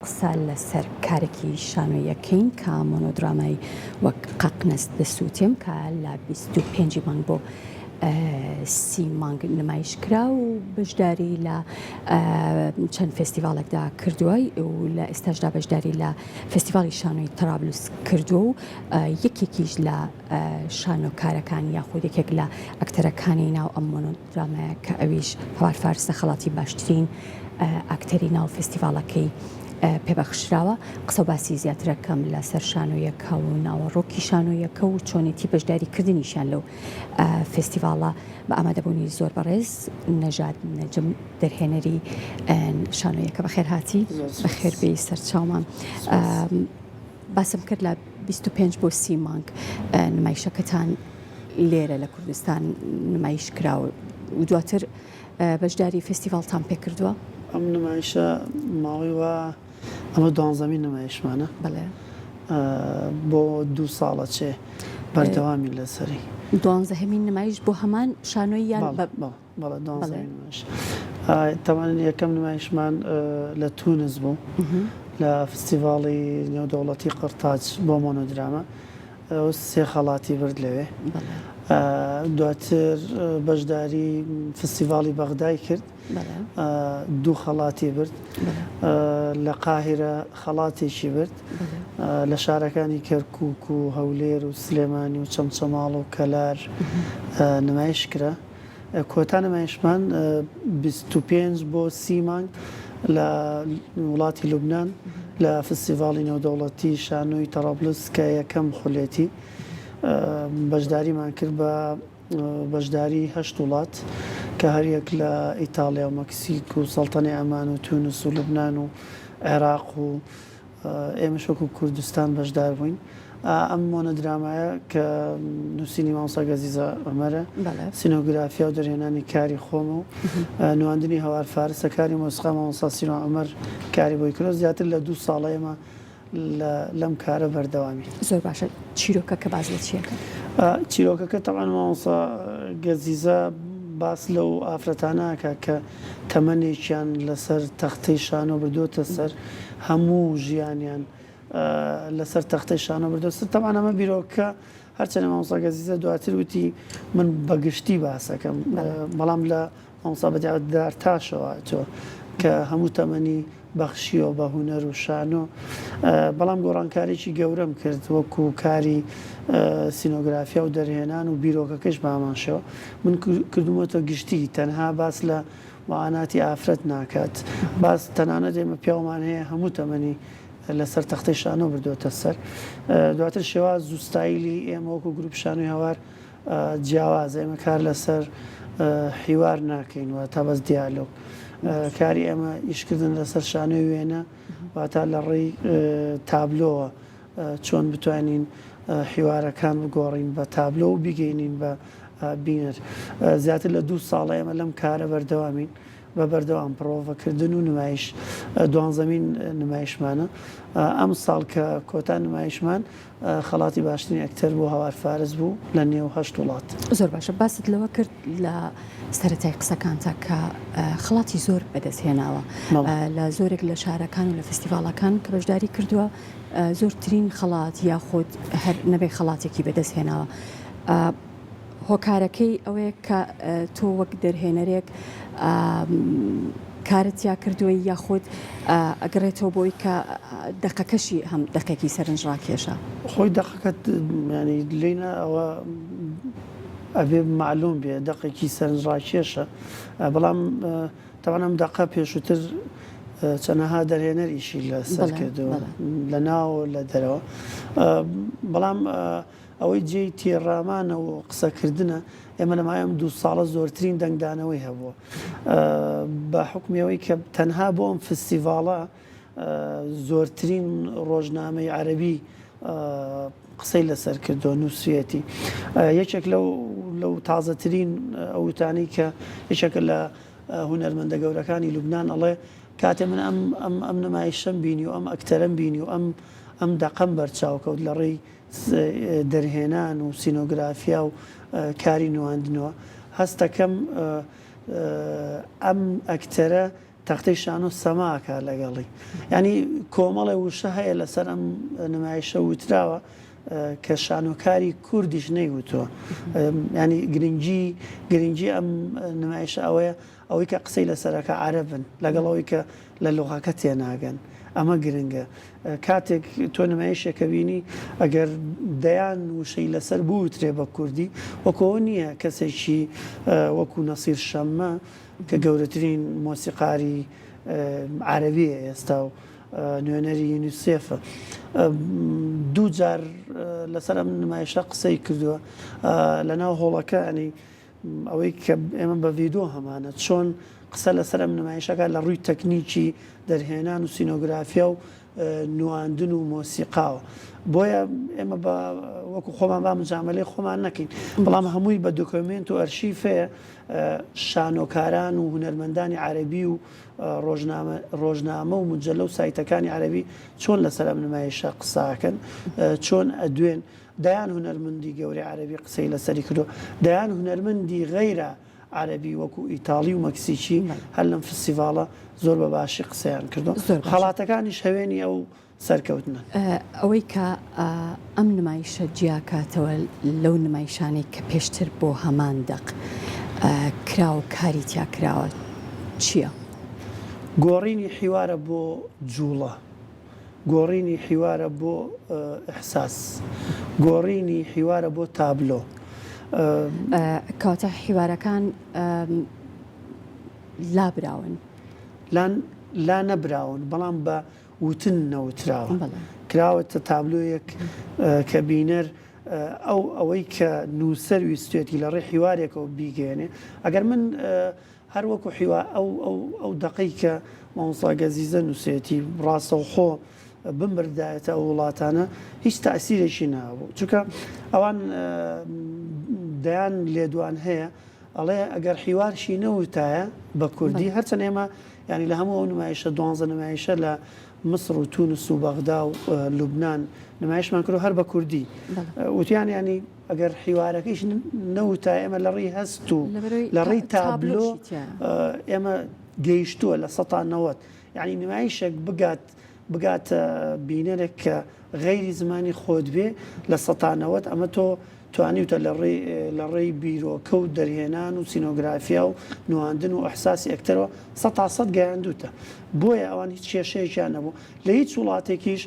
قسە لەسەر کارێکی شانۆیەکەین کە مۆنۆدرامای وەک قەقنەس دەسووتێم کە لە 25 مانگ بۆ سی مانگ نمایش کرا و بەشداری لە چەند فێستیڤاڵێکدا کردووە و لە ئێستاشدا بەشداری لە فێستیڤاڵی شانۆی تەرابلوس کردووە و یەکێکیش لە شانۆکارەکان یاخود یەکێک لە ئەکتەرەکانی ناو ئەم مۆنۆدرامایە کە ئەویش هەوار فارسە خەڵاتی باشترین ئاکتەری ناو فێستیڤاڵەکەی پێبەخشراوە. قسە و باسی زیاترەکەم لەسەر شانۆیەکە و ناوەڕۆکی شانۆیەکە و چۆنێتی بەشداری کردنیشیان لەو فێستیڤاڵە بە ئامادەبوونی زۆر بەڕێز نەژاد نەجم دەرهێنەری شانۆیەکە بەخێرهاتی بەخێربێی سەرچاومان. باسم کرد لە 25 بۆ 30 مانگ نمایشەکەتان لێرە لە کوردستان نمایش کرا و دواتر بەشداری فێستیڤاڵتان پێکردووە؟ ئەم نمایشە ماوەی وا ئەمە دوانزەمین نمایشمانە. بەڵێ. بۆ دوو ساڵە چێ بەردەوامین لەسەری. دوانزەهەمین نمایش بۆ هەمان شانۆی یان بە. بەڵێ بەڵێ دوانزەهەمین نمایش. تەبعەن یەکەم نمایشمان لە تونس بوو لە فستیڤاڵی نێودەوڵەتی قرتاج بۆ مۆنۆدراما. ئەو سێ خەڵاتی برد لەوێ. دواتر بەشداری فستیڤاڵی بەغدای کرد. دوو خەڵاتی برد. لە قاهیرە خەڵاتێکی برد. لە شارەکانی کەرکووک و هەولێر و سلێمانی و چەمچەماڵ و کەلار نمایش کرا. کۆتا نمایشمان 25 بۆ 30 مانگ لە وڵاتی لوبناان لە فستیڤاڵی نێودەوڵەتی شانۆی تەڕابلس کە یەکەم خولێتی بەشداریمان کرد بە بەشداری هەشت وڵات کە هەریەک لە ئیتاڵیا و مەکسیک و سەڵتەنەی عەمان و تونس و لوبنان و عێراق و ئێمەش وەکو کوردستان بەشدار بووین. ئەم مۆنۆدرامایە کە نووسینی مامۆستا گەزیزە عومەرە، سینۆگرافیا و دەرهێنانی کاری خۆمە و نواندنی هەوار فارسە، کاری مۆسیقا مامۆستا سینۆ عومەر کاری بۆی کردووە. زیاتر لە دوو ساڵە ئێمە لەم کارە بەردەوامین. زۆر باشە چیرۆکەکە باس لە چیەکە؟ چیرۆکەکە تەبعەن مامۆستا گەزیزە باس لەو ئافرەتانە ئەکا کە تەمەنێکیان لەسەر تەختەی شانۆ بردۆتە سەر هەموو ژیانیان لەسەر تەختەی شانۆ بردۆتە سەر تەبعەن ئەمە بیرۆکە هەرچەنە مامۆستا گەزیزە دواتر وتی من بەگشتی باسەکەم بەڵام لە مامۆستا بەدیع دارتاشەوە هاتووە کە هەموو تەمەنی بەخشیوە بە هونەر و شانۆ، بەڵام گۆڕانکاریی گەورەم کرد وەکو کاری سینۆگرافیا و دەرهێنان و بیرۆکەکەش بە هەمان شێوە من کردوومەتە گشتی تەنها باس لە معاناتی ئافرەت ناکات باس تەنانەت ئێمە پیاومان هەیە هەموو تەمەنی لەسەر تەختەی شانۆ بردووەتە سەر دواتر شێواز و ستایلی ئێمە وەکو گروپ شانۆی هەوار جیاوازە ئێمە کار لەسەر حیوار ناکەین واتا بەس دیالۆگ کاری ئێمە ئیشکردن لەسەر شانۆی وێنە واتا لە ڕێی تابلۆوە چۆن بتوانین حیوارەکان بگۆڕین بە تابلۆ و بیگەینین بە بینەر زیاتر لە دوو ساڵە ئێمە لەم کارە بەردەوامین بە بەردەوام پڕۆڤەکردن و نمایش دوانزەمین نمایشمانە ئەمساڵ کە کۆتا نمایشمان خەڵاتی باشترین ئەکتەر بۆ هەوار فارس بوو لە نێو هەشت وڵات. زۆر باشە باست لەوە کرد لە سەرەتای قسەکانتا کە خەڵاتی زۆر بەدەست هێناوە لە زۆرێک لە شارەکان و لە فستیڤاڵەکان کە بەشداری کردووە زۆرترین خەڵات یاخود هەر نەبێ خەڵاتێکی بەدەست هێناوە هۆکارەکەی ئەوەیە کە تۆ وەک دەرهێنەرێک کارت تیا کردووە یاخود ئەگەڕێتەوە بۆی کە دەقەکەشی هەم دەقێکی سەرنجڕاکێشە؟ خۆی دەقەکە یانی لینە ئەوە ئەبێ مەعلوم بێ دەقێکی سەرنجڕاکێشە بەڵام تەبعەن ئەم دەقە پێشووتر چەنەها دەرهێنەر ئیشی لەسەر کردووە لە ناوە لە دەرەوە بەڵام ئەوەی جێی تێڕامانە و قسەکردنە، ئێمە لە ماوەی ئەم دوو ساڵە زۆرترین دەنگدانەوەی هەبووە. بە حوکمی ئەوەی کە تەنها بۆ ئەم فستیڤاڵە زۆرترین ڕۆژنامەی عەرەبی قسەی لەسەر کردووە، نووسویەتی. یەکێک لەو لەو تازەترین ئەو وتانەی کە یەکێکە لە هونەرمەندە گەورەکانی لوبنان ئەڵێ کاتێ من ئەم ئەم ئەم نمایشەم بینی و ئەم ئەکتەرەم بینی و ئەم ئەم دەقەم بەرچاو کەوت لە ڕێی دەرهێنان و سینۆگرافیا و کاری نواندنەوە هەستەکەم ئەم ئەکتەرە. تەختەی شانۆ سەما ئەکات لەگەڵی. یانی کۆمەڵێ وشە هەیە لەسەر ئەم نمایشە وتراوە کە شانۆکاری کوردیش نەیوتووە. یانی گرنگی گرنگی ئەم نمایشە ئەوەیە ئەوەی کە قسەی لەسەرەکە عەرەبن لەگەڵ ئەوەی کە لە لوغەکە تێناگەن ئەمە گرنگە کاتێک تۆ نمایشێکە بینی ئەگەر دەیان وشەی لەسەر بوترێ بە کوردی وەکەوە نییە کەسێکی وەکو نەسیر شەممە کە گەورەترین مۆسیقاری عەرەبیە ئێستا و نوێنەری یونیسێفە دوو جار لەسەر ئەم نمایشە قسەی کردووە لەناو هۆڵەکە ئەنی ئەوەی کە ئێمە بە ڤیدۆ هەمانە چۆن قسە لەسەر ئەم نمایشەکە لە ڕووی تەکنیکی دەرهێنان و سینۆگرافیا و نواندن و مۆسیقاوە بۆیە ئێمە بە وەکو خۆمان با مجاملەی خۆمان نەکەین بەڵام هەمووی بە دۆکۆمێنت و ئەرشیفەیە شانۆکاران و هونەرمەندانی عەرەبی و ڕۆژنامە ڕۆژنامە و مجەلە و سایتەکانی عەرەبی چۆن لەسەر ئەم نمایشە قساکەن چۆن ئەدوێن دەیان هونەرمەندی گەورەی عەرەبی قسەی لەسەری کردووە، دەیان هونەرمەندی غەیرە عەرەبی وەکو ئیتاڵی و مەکسیکی هەر لەم فستیڤاڵە زۆر بە باشی قسەیان کردووە. خەڵاتەکانیش هەوێنی ئەو سەرکەوتنەن. ئەوەی کە ئەم نمایشە جیاکاتەوە لەو نمایشانەی کە پێشتر بۆ هەمان دەق کرا و کاری تیا کراوە چییە؟ گۆڕینی حیوارە بۆ جووڵە. گۆڕینی حیوارە بۆ ئیحساس. گۆڕینی حیوارە بۆ تابلۆ. کەواتە حیوارەکان لابراون؟ لا نەبراون، بەڵام بە وتن نەوتراوە. کراوەتە تابلۆیەک کە بینەر ئەو ئەوەی کە نووسەر ویستوێتی لە ڕێی حیوارێکەوە بیگەیەنێ. ئەگەر من هەر وەکو حیوا ئەو ئەو ئەو دەقەی کە مامۆستا گەزیزە نووسێتی ڕاستەوخۆ بمبردایەتە ئەو وڵاتانە هیچ تاسیرێکی نابوو چونکە ئەوان دەیان لێدوان هەیە ئەڵێ ئەگەر حیوارشی نەوتایە بە کوردی هەرچەند ئێمە ینی لە هەموو ئەو نمایشە دوانزە نمایشە لە مسر و تونس و بەغدا و لوبناان نمایشمان کرد هەر بە کوردی وتیان ینی ئەگەر حیوارەکەیش نەوتایە ئێمە لە ڕێی هەست و لە ڕێی تابلۆ ئێمە گەیشتووە 90% یعنی نمایشێک بگات بگاتە بینەرێک کە غەیری زمانی خۆت بێ 90% ئەمە تۆ توانیوتە لە ڕێی لە ڕێی بیرۆکە و دەرهێنان و سینۆگرافیا و نواندن و ئەحساسی ئەکتەرەوە 100% گەیاندوتە بۆیە ئەوان هیچ کێشەیەکیان نەبوو لە هیچ وڵاتێکیش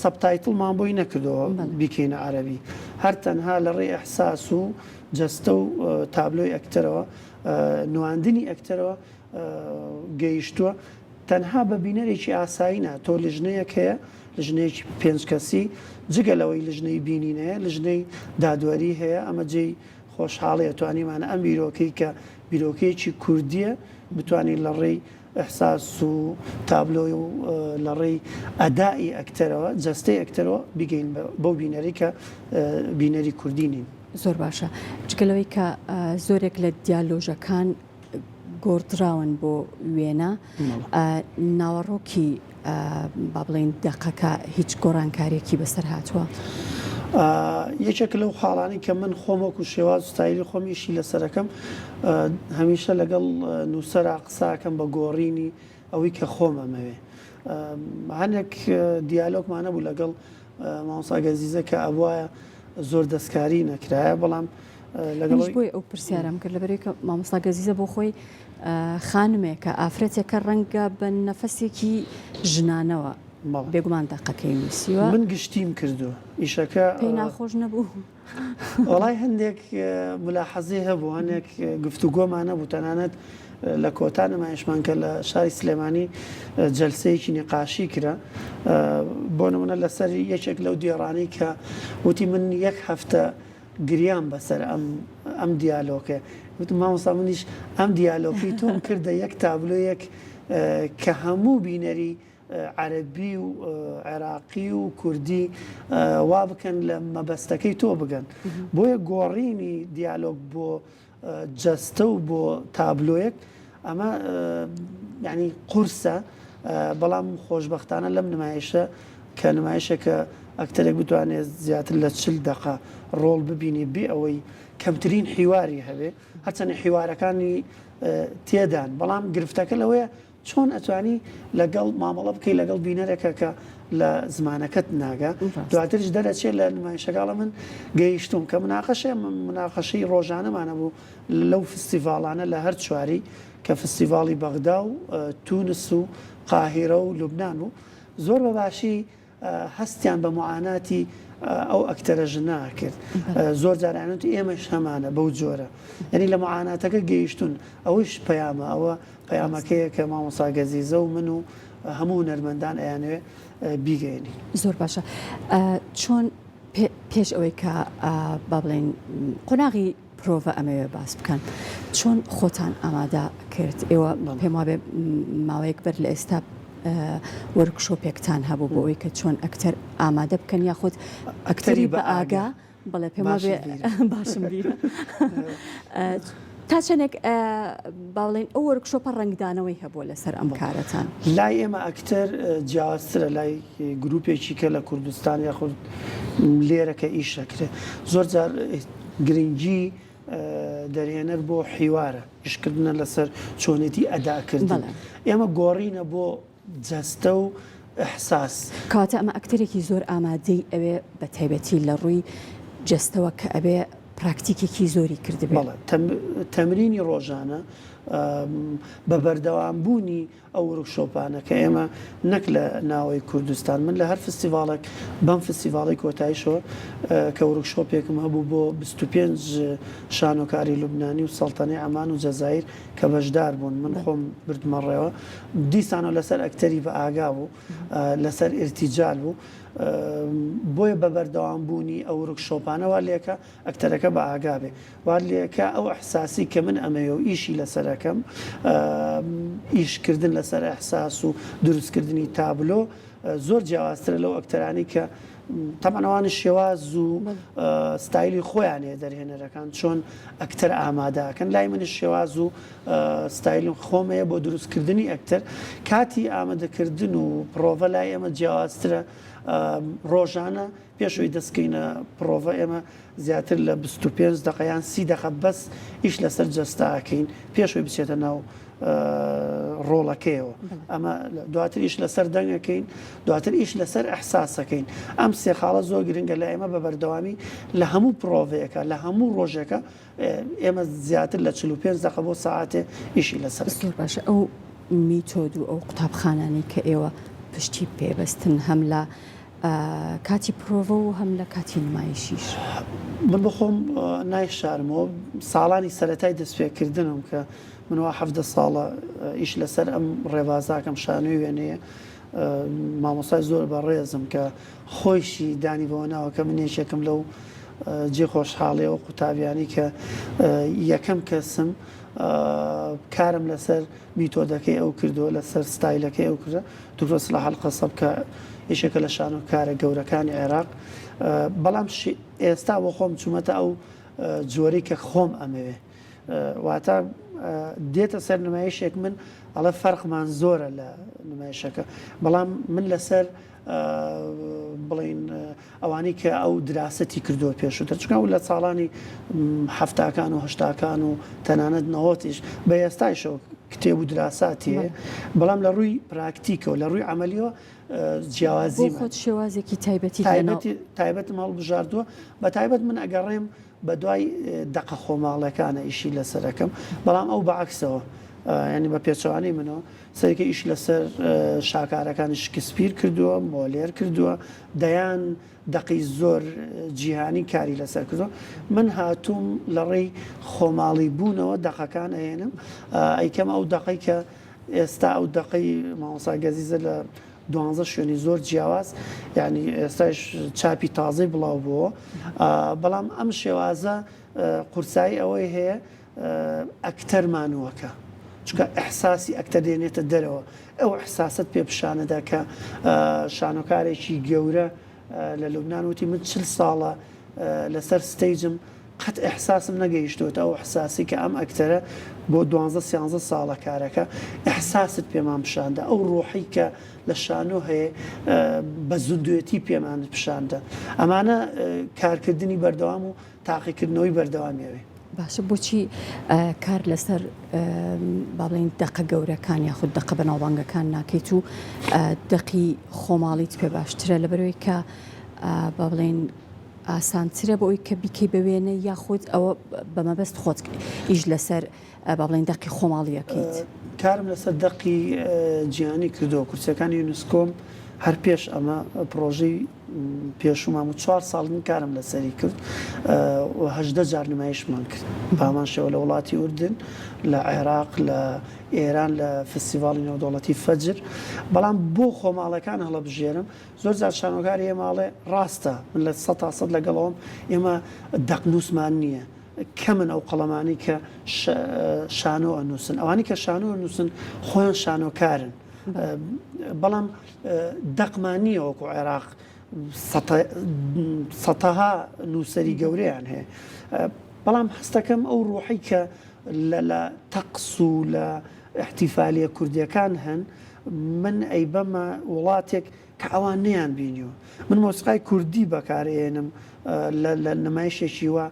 subtitle مان بۆی نەکردەوە بیکەینە عەرەبی هەر تەنها لە ڕێی ئیحساس و جەستە و تابلۆی ئەکتەرەوە نواندنی ئەکتەرەوە گەیشتووە تەنها بە بینەرێکی ئاسایی نا تۆ لژنەیەک هەیە لژنەیەکی پێنج کەسی جگە لەوەی لژنەی بینین هەیە لژنەی دادوەری هەیە ئەمە جێی خۆشحاڵیە توانیمانە ئەم بیرۆکەی کە بیرۆکەیەکی کوردیە بتوانین لە ڕێی ئیحساس و تابلۆی و لە ڕێی ئەدائی ئەکتەرەوە، جەستەی ئەکتەرەوە بیگەین بەو بینەرەی کە بینەری کوردی نین. زۆر باشە. جگە لەوەی کە زۆرێک لە دیالۆژەکان گۆڕدراون بۆ وێنە، ناوەڕۆکی با بڵێین دەقەکە هیچ گۆڕانکارییەکی بەسەر هاتووە؟ یەکێک لەو خاڵانەی کە من خۆم وەکو شێواز و ستایلی خۆم ئیشی لەسەرەکەم هەمیشە لەگەڵ نووسەرا قساکەم بە گۆڕینی ئەوەی کە خۆم ئەمەوێ هەنێک دیالۆگمان هەبوو لەگەڵ مامۆستا گەزیزە کە ئەبوایە زۆر دەستکاری نەکرایە بەڵام لەگەڵ بۆی ئەو پرسیارم کرد لەبەرەی کە مامۆستا گەزیزە بۆ خۆی خانمێکە ئافرەتێکە ڕەنگە بە نەفەسێکی ژنانەوە بێگومان دەقەکەی نووسیوە. من گشتیم کردووە ئیشەکە. پێی ناخۆش نەبوو؟ وەڵای هەندێک ملاحەزەی هەبوو هەندێک گفتوگۆمان هەبوو تەنانەت لە کۆتا نمایشمان کە لە شاری سلێمانی جەلسەیەکی نیقاشی کرا بۆ نمونە لەسەر یەکێک لەو دێڕانەی کە وتی من یەک هەفتە گریام بەسەر ئەم ئەم دیالۆکە وتم مامۆستا منیش ئەم دیالۆکی تۆم کردە یەک تابلۆیەک کە هەموو بینەری عەرەبی و عێراقی و کوردی وا بکەن لە مەبەستەکەی تۆ بگەن بۆیە گۆڕینی دیالۆگ بۆ جەستە و بۆ تابلۆیەک ئەمە یعنی قورسە بەڵام خۆشبەختانە لەم نمایشە کە نمایشێکە ئەکتەرێک بتوانێت زیاتر لە چل دەقە ڕۆڵ ببینی بێ ئەوەی کەمترین حیواری هەبێ هەرچەنە حیوارەکانی تێدان بەڵام گرفتەکە لەوەیە. چۆن ئەتوانی لەگەڵ مامەڵە بکەی لەگەڵ بینەرێکە کە لە زمانەکەت ناگا دواترش دەرەچێت لە نمایشەکە ئەڵێ من گەیشتوم کە مناقەشە مناقەشەی ڕۆژانەمانە بوو لەو فستیڤاڵانە لە هەر چواری کە فستیڤاڵی بەغدا و تونس و قاهیرە و لوبنان بوو زۆر بە باشی هەستیان بە موعاناتی ئەو ئەکتەرە ژنە ئەکرد زۆر جار ئەیانوت ئێمەش هەمانە بەو جۆرە یعنی لە موعاناتەکە گەیشتون ئەوەیش پەیامە ئەوە پەیامەکەیە کە مامۆستا گەزیزە و من و هەموو هونەرمەندان ئەیانەوێ بیگەیەنین. زۆر باشە چۆن پێش ئەوەی کە با بڵێین قۆناغی پرۆڤە ئەمەوێ باس بکەن چۆن خۆتان ئامادە کرد ئێوە پێم وابێ ماوەیەک بەر لە ئێستا وەرکشۆپێکتان هەبوو بۆ ئەوەی کە چۆن ئەکتەر ئامادە بکەن یاخود ئەکتەری بە ئاگا بەڵێ پێم وابێ باشم بیرە تا چەندێک با بڵێین ئەو وەرکشۆپە ڕەنگدانەوەی هەبووە لەسەر ئەم کارەتان؟ لای ئێمە ئەکتەر جیاوازترە لای گروپێکی کە لە کوردستان یاخود لێرە کە ئیش ئەکرێ زۆر جار گرنگی دەرهێنەر بۆ حیوارە ئیشکردنە لەسەر چۆنێتی ئەداکردن ئێمە گۆڕینە بۆ جەستە و ئیحساس. کەواتە ئەمە ئەکتەرێکی زۆر ئامادەی ئەوێ بە تایبەتی لە ڕووی جەستەوە کە ئەبێ پراکتیکێکی زۆری کردبێ. بەڵێ تەمرینی ڕۆژانە بە بەردەوام بوونی ئەو ورکشۆپانە کە ئێمە نەک لە ناوەی کوردستان من لە هەر فستیڤاڵێک بەم فستیڤاڵی کۆتایشەوە کە ورکشۆپێکم هەبوو بۆ 25 شانۆکاری لوبنانی و سەڵتەنەی عەمان و جەزایر کە بەشدار بوون من خۆم بردمە ڕێوە دیسانەوە لەسەر ئەکتەری بە ئاگا بوو لەسەر ئیرتیجال بوو بۆیە بە بەردەوام بوونی ئەو ورکشۆپانە وا لێکە ئەکتەرەکە بە ئاگا بێ وا لێکە ئەو ئەحساسی کە من ئەمەوێ و ئیشی لەسەرەکەم ئیشکردن لەسەر ئەحساس و دروستکردنی تابلۆ زۆر جیاوازترە لەو ئەکتەرانی کە تەبعەن ئەوانیش شێواز و ستایلی خۆیان هەیە دەرهێنەرەکان چۆن ئەکتەر ئامادە ئەکەن لای منیش شێواز و ستایلی خۆم هەیە بۆ دروستکردنی ئەکتەر کاتی ئامادەکردن و پڕۆڤە لای ئێمە جیاوازترە ڕۆژانە پێشەوەی دەستکەینە پڕۆڤە ئێمە زیاتر لە 25 دقە یان سی دقە بەس ئیش لەسەر جەستە ئەکەین پێشەوەی بچێتە ناو ڕۆڵەکەیەوە ئەمە دواتر ئیش لەسەر دەنگەکەین دواتر ئیش لەسەر ئەحساسەکەین ئەم سێ خاڵە زۆر گرنگە لە ئێمە بە بەردەوامی لە هەموو پرۆڤەیەەکە لە هەموو ڕۆژێکە ئێمە زیاتر لە 45 دقە بۆ ساعتێ ئیشی لەسەر زۆر باشە ئەو میتۆد و ئەو قوتابخانانەی کە ئێوە پشتی پێبەستن هەم لە کاتی پرۆڤە و هەم لە کاتی نمایشیش. من بۆ خۆم نایشارمەوە ساڵانی سەرەتای دەستپێکردنم کە من وا حەڤدە ساڵە ئیش لەسەر ئەم ڕێبازاکەم شانۆی وێنەیە مامۆستای زۆر بەڕێزم کە خۆیشی دانی بەوە ناوە کە من یەکێکم لەو جێ خۆشحاڵی ئەو قوتابیانی کە یەکەم کەسم کارم لەسەر میتۆدەکەی ئەو کردووە لەسەر ستایلەکەی ئەو کردە دکتۆر سڵاح القەسەب کە یەکێکە لە شانۆکارە گەورەکانی عێراق بەڵام ئێستا بۆ خۆم چوومەتە ئەو جۆرەی کە خۆم ئەمەوێ واتە دێتە سەر نمایشێک من ئەڵێ فەرقمان زۆرە لە نمایشەکە بەڵام من لەسەر بڵین ئەوانەی کە ئەو دراسەتی کردووە پێشووتر چونکە ئەو لە ساڵانی حەفتاکان و هەشتاکان و تەنانەت نەوەتیش بە ئێستایشەوە کتێب و دراساتی هەیە بەڵام لە ڕووی پراکتیکەوە لە ڕووی عەمەلیەوە جیاوازی خۆت شێوازێکی تایبەتی تایبەتی تایبەتم هەڵبژاردووە بە تایبەت من ئەگەڕێم بە دوای دەقە خۆماڵەکانە ئیشی لەسەرەکەم بەڵام ئەو بەعکسەوە ینی بە پێچەوانەی منەوە سەرەکە ئیش لەسەر شاکارەکانی شکسپیر کردووە، مۆلێر کردووە، دەیان دەقی زۆر جیهانی کاری لەسەر کردووە. من هاتووم لە ڕێی خۆماڵی بوونەوە دەقەکان ئەهێنم ئەیکەم ئەو دەقەی کە ئێستا ئەو دەقەی مامۆستا گەزیزە لە دوانزە شوێنی زۆر جیاواز یعنی ئێستاش چاپی تازەی بڵاو بووە بەڵام ئەم شێوازە قورسایی ئەوەی هەیە ئەکتەر مانووەکە چونکە ئیحساسی ئەکتەر دێنێتە دەرەوە ئەو ئیحساسەت پێ پیشانەدا کە شانۆکارێکی گەورە لە لوبناان وتی من چل ساڵە لەسەر stage م قەت ئیحساسم نەگەیشتووەتە ئەو ئیحساسی کە ئەم ئەکتەرە بۆ دوانزە سیانزە ساڵە کارەکە ئیحساست پێمان پیشاندا ئەو ڕۆحی کە لە شانۆ هەیە بە زیندوێتی پێمان پیشاندا ئەمانە کارکردنی بەردەوام و تاقیکردنەوەی بەردەوامی ئەوێ. باشە بۆچی کار لەسەر با بڵێین دەقە گەورەکان یاخود دەقە بەناوبانگەکان ناکەیت و دەقی خۆماڵیت پێ باشترە لەبەرەوەی کە با بڵێین ئاسانترە بۆ ئەوی کە بیکەی بە وێنە یاخود ئەوە بە مەبەست خۆت ئیش لەسەر با بڵێین دەقی خۆماڵیەکەیت؟ کارم لەسەر دەقی جیهانی کردووە، کورسیەکانی یونسکۆم هەر پێش ئەمە پڕۆژەی پێشوومان بوو چوار ساڵ من کارم لەسەری کرد و 18 جار نمایشمان کرد بە هەمان شێوە لە وڵاتی ئوردن لە عێراق لە ئێران لە فستیڤاڵی نێودەوڵەتی فەجر بەڵام بۆ خۆماڵەکان هەڵەبژێرم زۆر جار شانۆکاری ئێمە ئەڵێ ڕاستە من لە سەتا سەد لەگەڵەوەم ئێمە دەقنووسمان نییە کەمن ئەو قەڵەمانەی کە شانۆ ئەنووسن ئەوانی کە شانۆ ئەنووسن خۆیان شانۆکارن بەڵام دەقمان نییە وەکو عێراق سەتەها نووسەری گەورەیان هەیە بەڵام هەستەکەم ئەو ڕۆحی کە لە تەقس و لە احتیفالیە کوردیەکان هەن من ئەیبەمە وڵاتێک کە ئەوان نەیان بینیوە من مۆسیقای کوردی بەکارئێنم لە نمایشێکی وا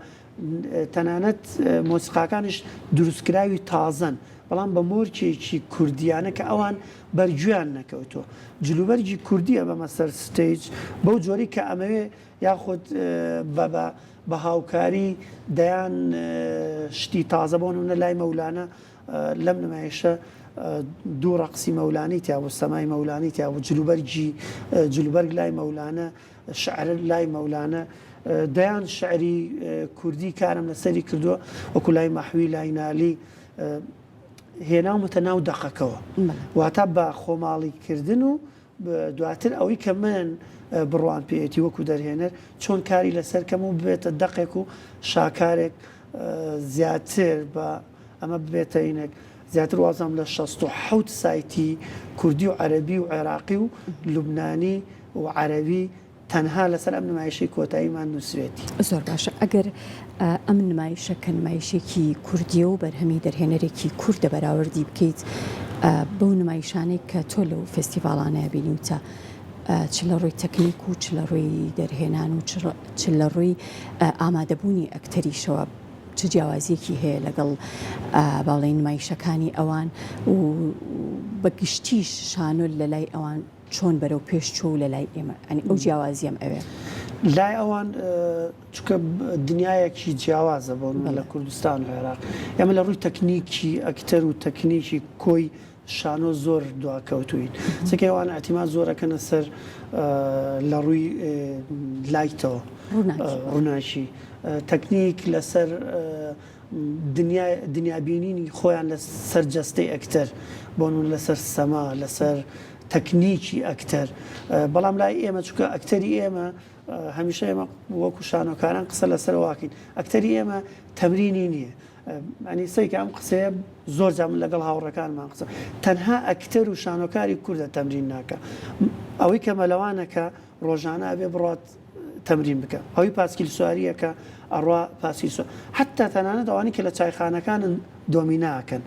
تەنانەت مۆسیقاکانیش دروستکراوی تازەن بەڵام بە مۆرکێکی کوردیانە کە ئەوان بەرگویان نەکەوتووە جلوبەرگی کوردی ئەبەمە سەر stage بەو جۆری کە ئەمەوێ یاخود بە بە بە هاوکاری دەیان شتی تازە بۆ نمونە لای مەولانە لەم نمایشە دوو ڕەقسی مەولانی تیا بوو، سەمای مەولانی تیا بوو، جلوبەرگی جلوبەرگ لای مەولانە، شعر لای مەولانە، دەیان شعری کوردی کارم لەسەری کردووە وەکو لای مەحوی، لای نالی هێناومەتە ناو دەقەکەوە. واتە بە خۆماڵیکردن و دواتر ئەوەی کە من بڕوام پێیەتی وەکو دەرهێنەر چۆن کاری لەسەر کەم و ببێتە دەقێک و شاکارێک زیاتر بە ئەمە ببێتە ئینێک زیاتر وازم لە 67 سایتی کوردی و عەربی و عێراقی و لوبنانی و عەرەبی تەنها لەسەر ئەم نمایشەی کۆتاییمان نووسوێتی. زۆر باشە ئەگەر ئەم نمایشە کە نمایشێکی کوردیە و بەرهەمی دەرهێنەرێکی کوردە بەراوردی بکەیت بەو نمایشانەی کە تۆ لەو فێستیڤاڵانەیە بینیوتە چ لە ڕووی تەکنیک و چ لە ڕووی دەرهێنان و چ لە ڕووی ئامادەبوونی ئەکتەریشەوە چ جیاوازیەکی هەیە لەگەڵ باڵێن نمایشەکانی ئەوان و بە گشتیش شانۆ لە لای ئەوان چۆن بەرەو پێش چووە و لە لای ئێمە یانی ئەو جیاوازیەم ئەوێ. لای ئەوان چونکە دنیایەکی جیاوازە بۆ من لە کوردستان و عێراق ئێمە لە ڕووی تەکنیکی ئەکتەر و تەکنیکی کۆی شانۆ زۆر دواکەوتوین چونکە ئەوان ئەتیما زۆر ئەکەنە سەر لە ڕووی light ەوە ڕووناکی تەکنیک لەسەر دنیا دنیابینینی خۆیان لە سەر جەستەی ئەکتەر بۆ نمونە لەسەر سەما لەسەر تەکنیکی ئەکتەر بەڵام لای ئێمە چونکە ئەکتەری ئێمە هەمیشە ئێمە وەکو شانۆکاران قسە لەسەر واکەین ئەکتەری ئێمە تەمرینی نییە ئەنی سەیکە ئەم قسەیە زۆر جا من لەگەڵ هاوڕەکانمان قسە تەنها ئەکتەر و شانۆکاری کوردە تەمرین ناکە ئەوەی کە مەلەوانەکە ڕۆژانە ئەبێ بڕات تەمرین بکە ئەوی پاسکیل سواریەکە ئەڕوا پاسکیل سوار حتا تەنانەت ئەوانی کە لە چایخانەکانن دۆمیناکەن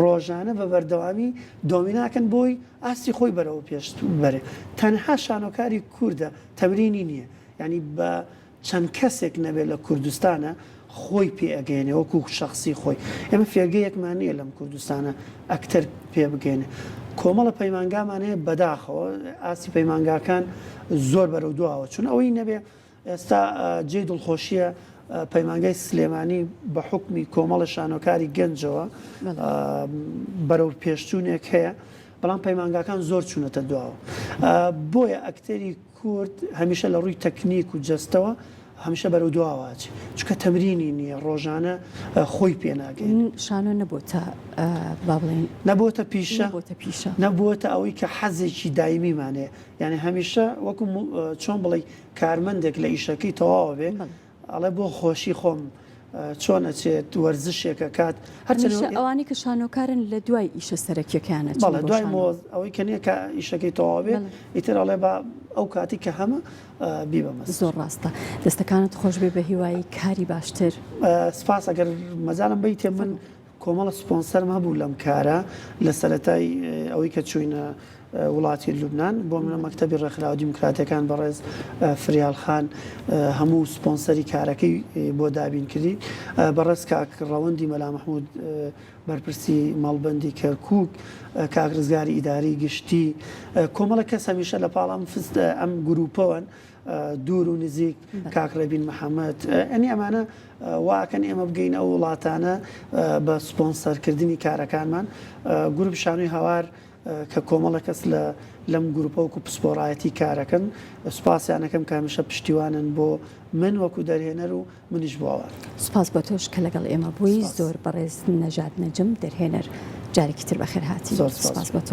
ڕۆژانە بە بەردەوامی دۆمیناکەن بۆی ئاستی خۆی بەرەوە پێش بەرێ تەنها شانۆکاری کوردە تەمرینی نییە یعنی بە چەند کەسێک نەبێت لە کوردستانە خۆی پێ ئەگەیەنێ وەکو شەخسی خۆی ئێمە فێرگەیەکمان نییە لەم کوردستانە ئەکتەر پێ بگەێنێ کۆمەڵە پەیمانگامان هەیە بەداخەوە ئاستی پەیمانگاکان زۆر بەرەو دواوە چون ئەوەی نەبێ ئێستا جێی دڵخۆشیە پەیمانگای سلێمانی بە حکمی کۆمەڵە شانۆکاری گەنجەوە بەرەو پێشچوونێک هەیە بەڵام پەیمانگاکان زۆر چوونەتە دواوە بۆیە ئەکتەری کورد هەمیشە لە ڕووی تەکنیک و جەستەوە هەمیشە بەرەو دواوە ئەچێ چونکە تەمرینی نییە ڕۆژانە خۆی پێ ناگەیەنێ. شانۆ نەبۆتە با بڵێین. نەبۆتە پیشە. نەبۆتە پیشە. نەبووەتە ئەوەی کە حەزێکی دایمیمان هەیە یانی هەمیشە وەکو چۆن بڵێی کارمەندێک لە ئیشەکەی تەواو بێ ئەڵێ بۆ خۆشی خۆم چۆن ئەچێت وەرزشێک ئەکات هەرچەندە هەمیشە ئەوانەی کە شانۆکارن لە دوای ئیشە سەرەکیەکەیان ئەچن بەڵێ بۆ دوای شانۆ. مۆز ئەوەی کە نییە کە ئیشەکەی تەواو بێ بەڵێ. ئیتر ئەڵێ با ئەو کاتی کە هەمە بیبەمە سەر. زۆر ڕاستە دەستەکانت خۆش بێ بە هیوای کاری باشتر. سپاس ئەگەر مەجالم بەیتێ من فەرموو. کۆمەڵە سپۆنسەرم هەبوو لەم کارە لە سەرەتای ئەوەی کە چووینە. وڵاتی لوبنان، بۆ منە مەکتەبی ڕێکخراوە دیموکراتیەکان بەڕێز فریال خان هەموو سپۆنسەری کارەکەی بۆ دابین کردین، بەڕێز کاک ڕەوەندی مەلا مەحمود بەرپرسی مەڵبەندی کەرکوک، کاک ڕزگاری ئیداری گشتی، کۆمەڵێک کەس هەمیشە لە پاڵ ئەم ئەم گروپەوەن دوور و نزیک کاک ڕێبین محەمەد ئەنی ئەمانە واکەن ئێمە بگەین ئەو وڵاتانە بە سپۆنسەرکردنی کارەکانمان گروپ شانۆی هاوار کە کۆمەڵە کەس لە لەم گروپە وەکو پسپۆڕایەتی کارەکەن سوپاسیان ئەکەم کە هەمیشە پشتیوانن بۆ من وەکو دەرهێنەر و منیش بۆ ئەوان. سوپاس بۆ تۆش کە لەگەڵ ئێمە بووی زۆر بەڕێز نەژاد نەجم دەرهێنەر جارێکی تر بەخێرهاتی زۆر سوپاس سوپاس بۆ تۆ.